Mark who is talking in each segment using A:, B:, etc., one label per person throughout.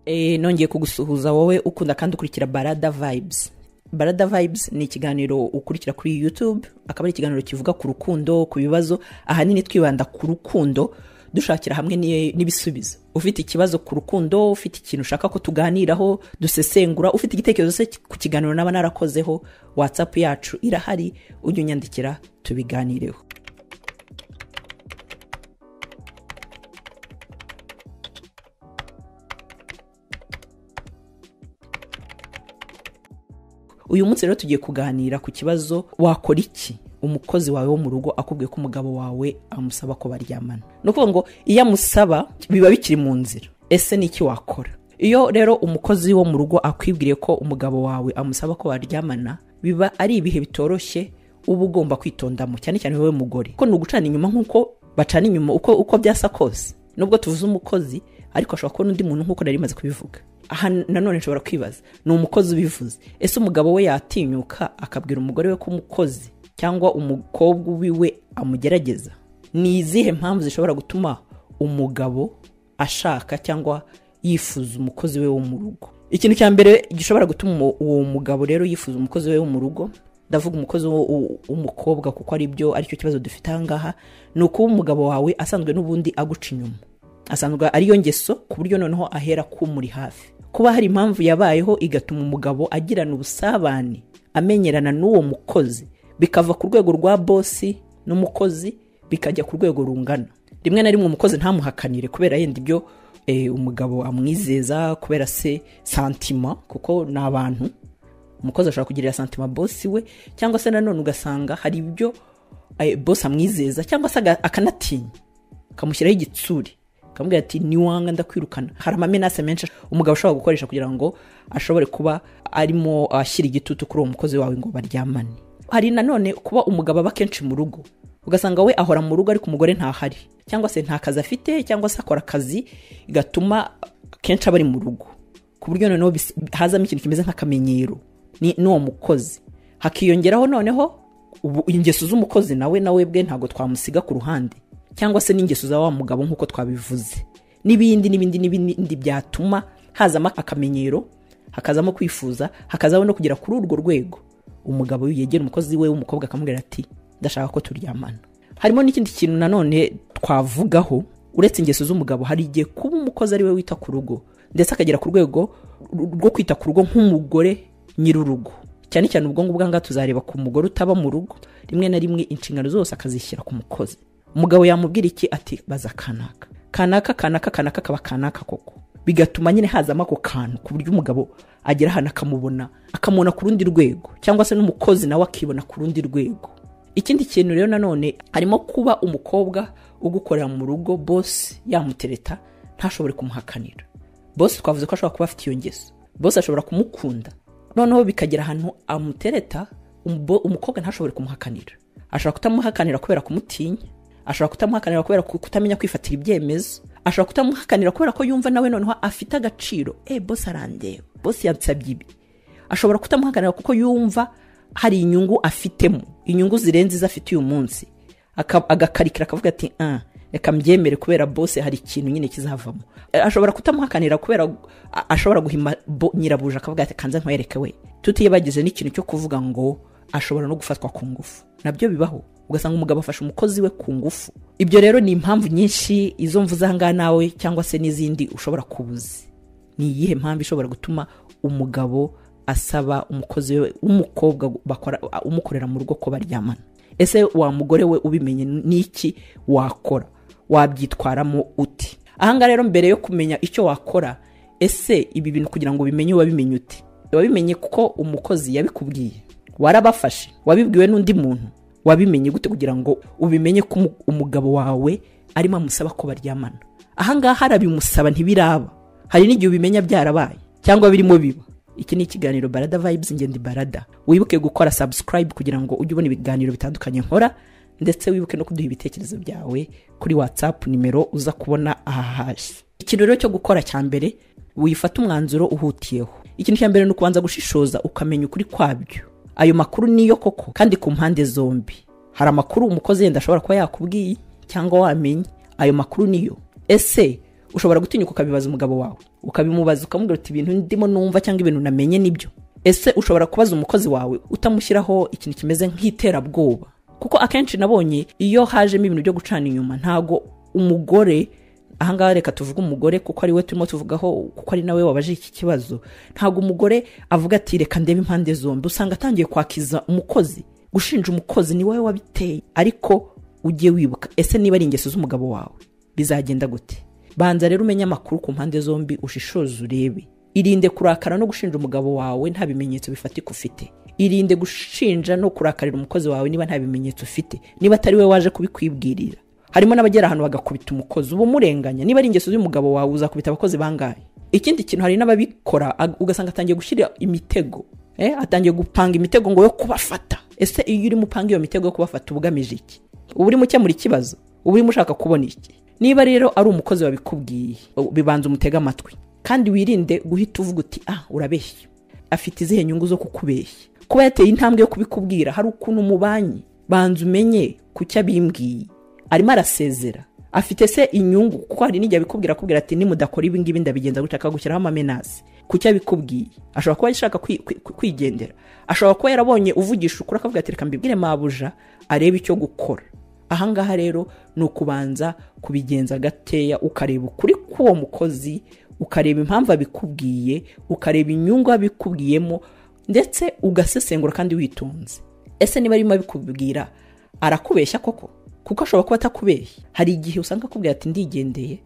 A: Nongeye kugusuhuza wowe ukunda kandi ukurikira Barada Vibes. Barada Vibes ni ikiganiro ukurikira kuri YouTube, akaba ari ikiganiro kivuga ku rukundo, ku bibazo, ahanini twibanda ku rukundo, dushakira hamwe n'ibisubizo. Ufite ikibazo ku rukundo, ufite ikintu ushaka ko tuganiraho, dusesengura, ufite igitekerezo se ku kiganiro naba narakozeho, WhatsApp yacu irahari, ujye unyandikira tubiganireho. Uyu munsi rero tugiye kuganira ku kibazo: wakora iki umukozi wawe wo mu rugo akubwiye ko umugabo wawe amusaba ko baryamana? Ni ukuvuga ngo iyo amusaba biba bikiri mu nzira. Ese ni iki wakora? Iyo rero umukozi wo mu rugo akwibwiriye ko umugabo wawe amusaba ko baryamana, biba ari ibihe bitoroshye uba ugomba kwitondamo, cyane cyane wowe mugore, ko ni ugucana inyuma nk'uko bacana inyuma uko byasa kose. Nubwo tuvuze umukozi, ariko ashobora kubona undi muntu nk'uko nari maze kubivuga. Aha nanone nshobora kwibaza, ni umukozi ubivuze, ese umugabo we yatinyuka akabwira umugore we ko umukozi cyangwa umukobwa wiwe amugerageza? Ni izihe mpamvu zishobora gutuma umugabo ashaka cyangwa yifuza umukozi we wo mu rugo? Ikintu cya mbere gishobora gutuma uwo mugabo rero yifuza umukozi we wo mu rugo, ndavuga umukozi w'umukobwa kuko aricyo kibazo dufite aha ngaha, ni ukuba umugabo wawe asanzwe n'ubundi aguca inyuma, asanzwe ariyo ngeso, ku buryo noneho ahera kumuri hafi. Kuba hari impamvu yabayeho igatuma umugabo agirana ubusabane, amenyerana n'uwo mukozi, bikava ku rwego rwa bosi n'umukozi bikajya ku rwego rungana. Rimwe na rimwe umukozi ntamuhakanire kubera yenda ibyo umugabo amwizeza, kubera se santima, kuko ni abantu, umukozi ashobora kugirira santima bosi we, cyangwa se nanone ugasanga hari ibyo bosi amwizeza, cyangwa se akanatinya akamushyiraho igitsuri, akamubwira ati niwanga ndakwirukana. Hari amamenase menshi umugabo ashobora gukoresha kugira ngo ashobore kuba arimo ashyira igitutu kuri uwo mukozi wawe ngo baryamane. Hari nanone kuba umugabo aba kenshi mu rugo, ugasanga we ahora mu rugo ariko umugore ntahari, cyangwa se nta kazi afite, cyangwa se akora akazi gatuma kenshi aba ari mu rugo, ku buryo noneho hazamo ikintu kimeze nk'akamenyero n'uwo mukozi. Hakiyongeraho noneho ingeso z'umukozi nawe bwe ntabwo twamusiga ku ruhande, cyangwa se n'ingeso za wa mugabo nk'uko twabivuze, n'ibindi n'ibindi n'ibindi byatuma hazamo akamenyero, hakazamo kwifuza, hakazamo no kugera kuri urwo rwego umugabo yegera umukozi we w'umukobwa akamubwira ati ndashaka ko turyamana. Harimo n'ikindi kintu nanone twavugaho, uretse ingeso z'umugabo, hari igihe kuba umukozi ari we wita ku rugo, ndetse akagera ku rwego rwo kwita ku rugo nk'umugore nyir'urugo. Cyane cyane ubwo ngubwo ngaha tuzareba ku mugore utaba mu rugo, rimwe na rimwe inshingano zose akazishyira ku mukozi. Umugabo yamubwira iki? Ati baza kanaka kanaka kanaka kanaka kaba kanaka koko, bigatuma nyine hazamo ako kantu ku buryo umugabo agera ahantu akamubona ku rundi rwego, cyangwa se n'umukozi nawe akibona ku rundi rwego. Ikindi kintu rero nanone harimo kuba umukobwa ugukorera mu rugo boss yamutereta ntashobore kumuhakanira. Boss twavuze ko ashobora kuba afite iyo ngeso, boss ashobora kumukunda, noneho bikagera ahantu amutereta umukobwa ntashobore kumuhakanira. Ashobora kutamuhakanira kubera kumutinya, ashobora kutamuhakanira kubera kutamenya kwifatira ibyemezo, ashobora kutamuhakanira kubera ko yumva nawe noneho afite agaciro. Boss arandeba, boss yansabye ibi. Ashobora kutamuhakanira kuko yumva hari inyungu afitemo, inyungu zirenze izo afite uyu munsi, agakarikira akavuga ati reka mbyemere kubera boss hari ikintu nyine kizavamo. Ashobora kutamuhakanira kubera ashobora guhima nyirabuja akavuga ati kanze nkwereke we. Tutibagize n'ikintu cyo kuvuga ngo ashobora no gufatwa ku ngufu, nabyo bibaho, ugasanga umugabo afashe umukozi we ku ngufu. Ibyo rero ni impamvu nyinshi izo mvuze aha ngaha nawe cyangwa se n'izindi ushobora kubuza. Ni iyihe mpamvu ishobora gutuma umugabo asaba umukozi we w'umukobwa umukorera mu rugo ko baryamana? Ese wa mugore we ubimenye n'iki wakora? Wabyitwaramo uti? Aha ngaha rero mbere yo kumenya icyo wakora, ese ibi bintu kugira ngo ubimenye wabimenye ute? Wabimenye kuko umukozi yabikubwiye, warabafashe, wabibwiwe n'undi muntu? Wabimenye gute kugira ngo ubimenye ko umugabo wawe arimo amusaba ko baryamana? Aha ngaha arabimusaba ntibiraba, hari n'igihe ubimenya byarabaye cyangwa birimo biba. Iki ni ikiganiro Barada Vibes, ngende Barada. Wibuke gukora subscribe kugira ngo ujye ubona ibiganiro bitandukanye nkora, ndetse wibuke no kuduha ibitekerezo byawe kuri WhatsApp nimero uza kubona aha hasi. Ikintu rero cyo gukora cya mbere, wifata umwanzuro uhutiyeho. Ikintu cya mbere ni ukubanza gushishoza ukamenya ukuri kwabyo. Ayo makuru niyo koko, kandi ku mpande zombi. Hari amakuru umukozi yenda ashobora kuba yakubwiye cyangwa wamenye, ayo makuru niyo. Ese Ushobora gutinyuka ukabibaza umugabo wawe, ukabimubaza, ukamubwira uti ibintu ndimo numva cyangwa ibintu namenye nibyo. Ese ushobora kubaza umukozi wawe utamushyiraho ikintu kimeze nk'iterabwoba? Kuko akenshi nabonye iyo hajemo ibintu byo gucana inyuma, ntago umugore, ahangaha reka tuvuge umugore kuko ari we turimo tuvugaho, kuko ari nawe wabaje iki kibazo, ntago umugore avuga ati reka ndebe impande zombi. Usanga atangiye kwakiza umukozi, gushinja umukozi ni wowe wabiteye. Ariko ujye wibuka, ese niba ari ingeso z'umugabo wawe bizagenda gute? Banza rero umenye amakuru ku mpande zombi, ushishoze urebe. Irinde kurakara no gushinja umugabo wawe nta bimenyetso bifatika ufite. Irinde gushinja no kurakarira umukozi wawe niba nta bimenyetso ufite, niba atari we waje kubikwibwirira. Harimo n'abagera ahantu bagakubita umukozi, uba umurenganya. Niba ari ingeso z'umugabo wawe uzakubita abakozi bangahe? Ikindi kintu, hari n'ababikora ugasanga atangiye gushyira imitego, atangiye gupanga imitego ngo yo kubafata. Ese iyo urimo upanga iyo mitego yo kubafata uba ugamije iki? Uba urimo ukemura ikibazo? Uba urimo ushaka kubona iki? Niba rero ari umukozi wabikubwiye, bibanza umutega amatwi, kandi wirinde guhita uvuga uti ah urabeshya. Afite izihe nyungu zo kukubeshya? Kuba yateye intambwe yo kubikubwira, hari ukuntu umubanye, banza umenye kuki abimbwiye. Arimo arasezera, afite se inyungu? Kuko hari n'igihe abikubwira akubwira ati nimudakora ibi ngibi ndabigenza gutya, akagushyiraho amamenasi. Kuki abikubwiye? Ashobora kuba ashaka kwigendera, ashobora kuba yarabonye uvugisha ukuri akavuga ati reka mbibwire mabuja arebe icyo gukora. Ahangaha rero ni ukubanza kubigenza gateya, ukareba ukuri k'uwo mukozi, ukareba impamvu abikubwiye, ukareba inyungu abikubwiyemo, ndetse ugasesengura kandi witonze. Ese niba arimo abikubwira arakubeshya koko? Kuko ashobora kuba atakubeshya. Hari igihe usanga akubwira ati ndigendeye,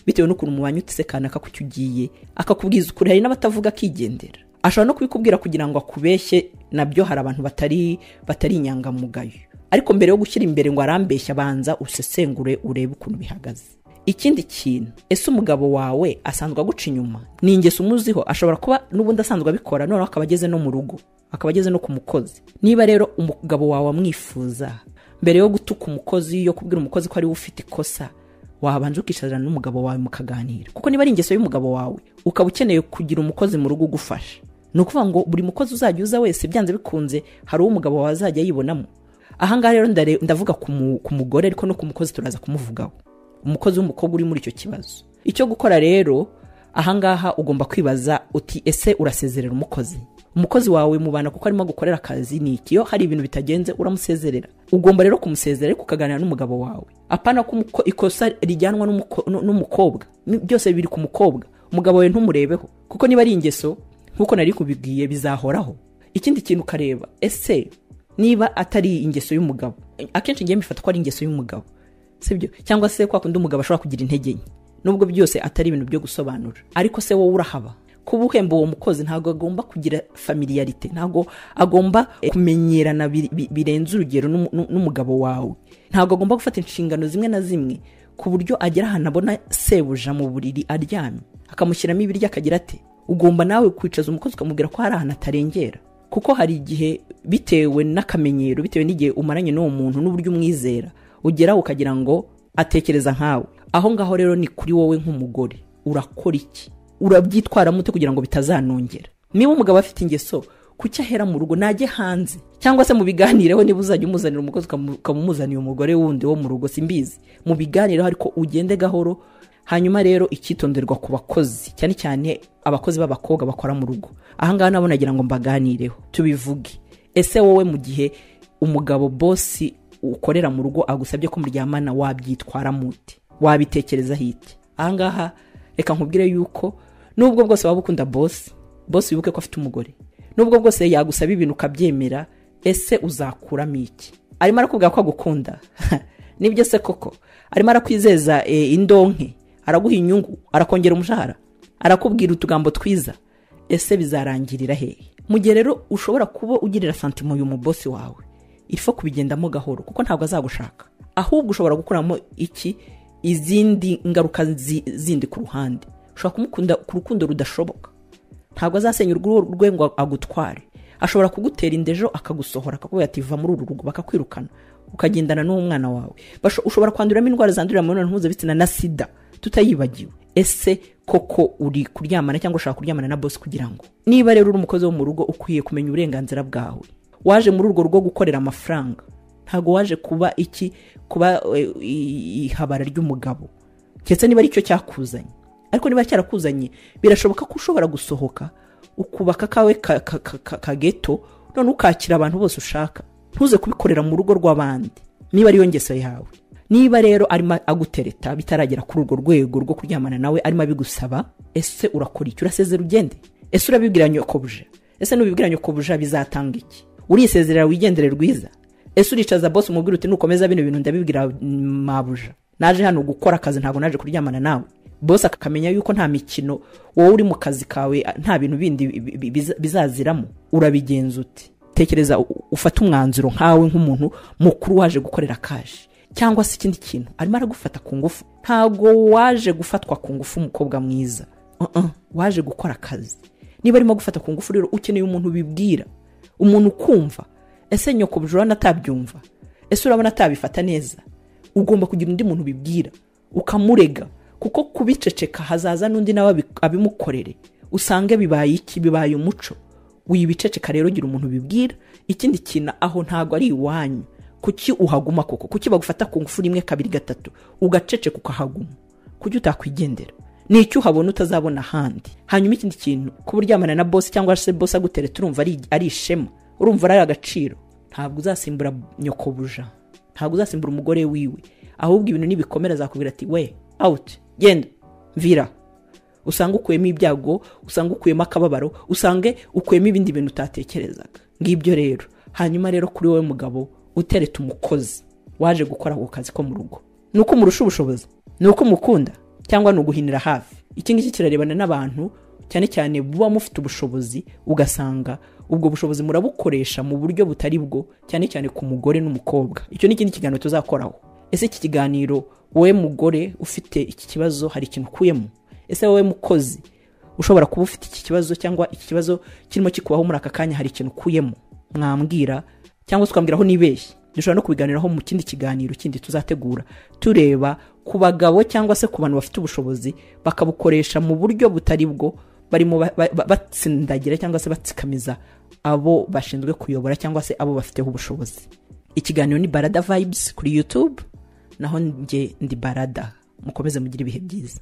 A: bitewe n'ukuntu umubanye utise kanaka kuki ugiye, akakubwiza ukuri. Hari n'abatavuga akigendera. Ashobora no kubikubwira kugira ngo akubeshye, nabyo hari abantu batari inyangamugayo. Ariko mbere yo gushyira imbere ngo arambeshya, banza usesengure urebe ukuntu bihagaze. Ikindi kintu, ese umugabo wawe asanzwe aguca inyuma? Ni ingeso umuziho? Ashobora kuba n'ubundi asanzwe abikora, noneho akaba ageze no mu rugo, akaba ageze no ku mukozi. Niba rero umugabo wawe amwifuza, mbere yo gutuka umukozi, yo kubwira umukozi ko ari we ufite ikosa, wabanje ukicarana n'umugabo wawe mukaganira. Kuko niba ari ingeso y'umugabo wawe, ukaba ukeneye kugira umukozi mu rugo ugufasha, ni ukuvuga ngo buri mukozi uzajya uza wese byanze bikunze hari uwo umugabo wawe azajya yibonamo. Ahangaha rero ndavuga ku mugore, ariko no ku mukozi turaza kumuvugaho, umukozi w'umukobwa uri muri icyo kibazo. Icyo gukora rero ahangaha, ugomba kwibaza uti ese urasezerera umukozi? Umukozi wawe mubana kuko arimo gukorera akazi, ni iki? Iyo hari ibintu bitagenze uramusezerera. Ugomba rero kumusezerera ariko ukaganira n'umugabo wawe. Apana ko ikosa rijyanwa n'umukobwa, byose biri ku mukobwa, umugabo wawe ntumurebeho, kuko niba ari ingeso nkuko nari kubibwiye bizahoraho. Ikindi kintu ukareba, ese niba atari ingeso y'umugabo, akenshi ngiye mbifata ko ari ingeso y'umugabo, sibyo? Cyangwa se kwa kundi umugabo ashobora kugira intege nke, nubwo byose atari ibintu byo gusobanura. Ariko se wowe urahaba? Kuba uhemba uwo mukozi ntabwo agomba kugira familiarité, ntabwo agomba kumenyerana birenze urugero n'umugabo wawe, ntabwo agomba gufata inshingano zimwe na zimwe ku buryo agera ahantu abona sebuja mu buriri aryamye, akamushyiramo ibiryo akagira ate. Ugomba nawe kwicaza umukozi ukamubwira ko hari ahantu atarengera, kuko hari igihe bitewe n'akamenyero, bitewe n'igihe umaranye n'uwo muntu n'uburyo umwizera, ugera ukagira ngo atekereza nkawe. Aho ngaho rero ni kuri wowe nk'umugore, urakora iki? Urabyitwaramo ute kugira ngo bitazanongera? Niba umugabo afite ingeso, kuki ahera mu rugo? Najye hanze, cyangwa se mubiganireho. Niba uzajya umuzanira umukozi ukamumuzanira umugore wundi wo mu rugo, simbizi, mubiganireho, ariko ugende gahoro. Hanyuma rero icyitonderwa ku bakozi, cyane cyane abakozi b'abakobwa bakora mu rugo, ahangaha nabo nagira ngo mbaganireho tubivuge. Ese wowe mu gihe umugabo bosi ukorera mu rugo agusabye ko muryamana, wabyitwaramo ute? Wabitekerezaho iki? Ahangaha reka nkubwire yuko nubwo bwose waba ukunda bosi, bosi wibuke ko afite umugore. Nubwo bwose yagusaba ibintu ukabyemera, ese uzakuramo iki? Arimo arakubwira ko agukunda, nibyo se koko? Arimo arakwizeza indonke, araguha inyungu, arakongera umushahara, arakubwira utugambo twiza, ese bizarangirira hehe? Mu gihe rero ushobora kuba ugirira sentiment uyu mubosi wawe, il faut kubigendamo gahoro, kuko ntabwo azagushaka. Ahubwo ushobora gukuramo iki? Izindi ngaruka zindi ku ruhande. Ushobora kumukunda ku rukundo rudashoboka, ntabwo azasenya urugo rwe ngo agutware. Ashobora kugutera inda ejo akagusohora, akakubwira ati va muri uru rugo, bakakwirukana ukagendana n'uwo mwana wawe. Ushobora kwanduramo indwara zandurira mu mibonano mpuzabitsina na sida tutayibagiwe. Ese koko uri kuryamana cyangwa ushaka kuryamana na boss? Kugira ngo niba rero uri umukozi wo mu rugo, ukwiye kumenya uburenganzira bwawe. Waje muri urwo rugo gukorera amafaranga, ntabwo waje kuba iki, kuba ihabara ry'umugabo, keretse niba aricyo cyakuzanye. Ariko niba cyarakuzanye, birashoboka ko ushobora gusohoka ukubaka kawe ka geto, none ukakira abantu bose ushaka, ntuze kubikorera mu rugo rw'abandi niba ariyo ngeso yawe. Niba rero arimo agutereta bitaragera kuri urwo rwego rwo kuryamana nawe, arimo abigusaba, ese urakora iki? Urasezera ugende? Ese urabibwira nyokobuja? Ese nubibwira nyokobuja bizatanga iki? Urisezerera wigendere rwiza? Ese uricaza boss umubwira uti: "Nukomeza bino bintu ndabibwira mabuja, naje hano gukora akazi, ntabwo naje kuryamana nawe"? Boss akamenya yuko nta mikino, wowe uri mu kazi kawe, nta bintu bindi bizaziramo. Urabigenza ute? Tekereza, ufate umwanzuro nkawe nk'umuntu mukuru waje gukorera cash. Cyangwa se ikindi kintu, arimo aragufata ku ngufu. Ntabwo waje gufatwa ku ngufu, umukobwa mwiza. Uh-uh, waje gukora akazi. Niba arimo gufata ku ngufu rero, ukeneye umuntu ubibwira, umuntu ukumva. Ese nyoko urabona atabyumva? Ese urabona atabifata neza? Ugomba kugira undi muntu ubibwira, ukamurega, kuko kubiceceka hazaza n'undi nawe abimukorere, usange bibaye iki? Bibaye umuco. Wibiceceka rero, gira umuntu ubibwira. Ikindi kintu, aho ntabwo ari iwanyu. Kuki uhaguma koko? Kuki bagufata ku ngufu rimwe, kabiri, gatatu, ugaceceka ukahaguma? Kuki utakwigendera? Ni icyo uhabona utazabona ahandi. Hanyuma ikindi kintu, kuba uryamana na boss cyangwa se boss agutereta, urumva ari ishema? Urumva ari agaciro? Ntabwo uzasimbura nyokobuja, ntabwo uzasimbura umugore wiwe. Ahubwo ibintu nibikomera azakubwira ati: "We out, genda, mvira." Usanga ukuyemo ibyago, usanga ukuyemo akababaro, usange ukuyemo ibindi bintu utatekerezaga. Ngibyo rero. Hanyuma rero kuri wowe mugabo utereta umukozi waje gukora ako kazi ko mu rugo, ni uko umurusha ubushobozi? Ni uko umukunda? Cyangwa ni uguhinira hafi? Iki ngiki kirarebana n'abantu cyane cyane buba mufite ubushobozi, ugasanga ubwo bushobozi murabukoresha mu buryo butari bwo, cyane cyane ku mugore n'umukobwa. Icyo ni ikindi kiganiro tuzakoraho. Ese iki kiganiro, wowe mugore ufite iki kibazo, hari ikintu ukuyemo? Ese wowe mukozi ushobora kuba ufite iki kibazo, cyangwa iki kibazo kirimo kikubaho muri aka kanya, hari ikintu ukuyemo? Mwambwira cyangwa se ukambwira aho nibeshye. Dushobora no kubiganiraho mu kindi kiganiro kindi tuzategura, tureba ku bagabo cyangwa se ku bantu bafite ubushobozi bakabukoresha mu buryo butari bwo, barimo batsindagira cyangwa se batsikamiza abo bashinzwe kuyobora cyangwa se abo bafiteho ubushobozi. Ikiganiro ni Barada Vibes kuri YouTube, naho njye ndi Barada. Mukomeze mugire ibihe byiza.